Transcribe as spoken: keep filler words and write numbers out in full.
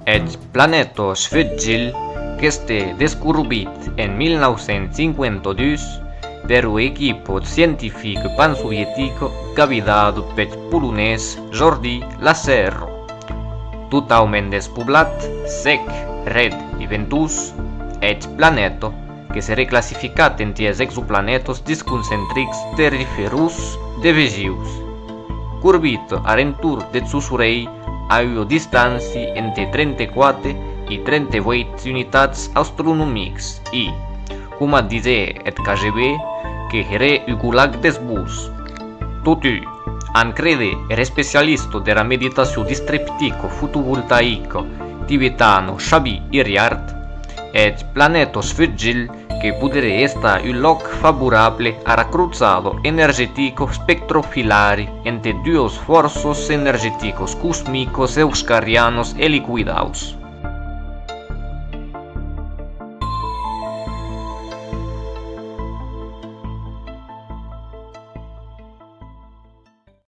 Eth planeta Sfugil qu'estèc descorbit en mil nau cents cinquanta dus per ua equipa scientifica pansovietica capdavada peth polonés Jordi Lacerra. Totaument despoblat, sec, hred e ventós, eth planeta que seré classificat ente es exoplanetas disconcentrics terriferós de vesius. Corbita ar entorn deth sòn sorelh a ua distància ente trenta-quate e trenta-ueit unitats astronomics e, coma disè eth K G B, que heré un golac deths bons. Totun, an crede er especialista dera meditacion distreptica fotovoltaica tibetana Shabi Hiriart, eth planeta Sfugil que poderé estar un lòc favorable ara crotzada energetica espectrofilari ente duas fòrças energeticas cosmicas euskarrianas e liquidaus.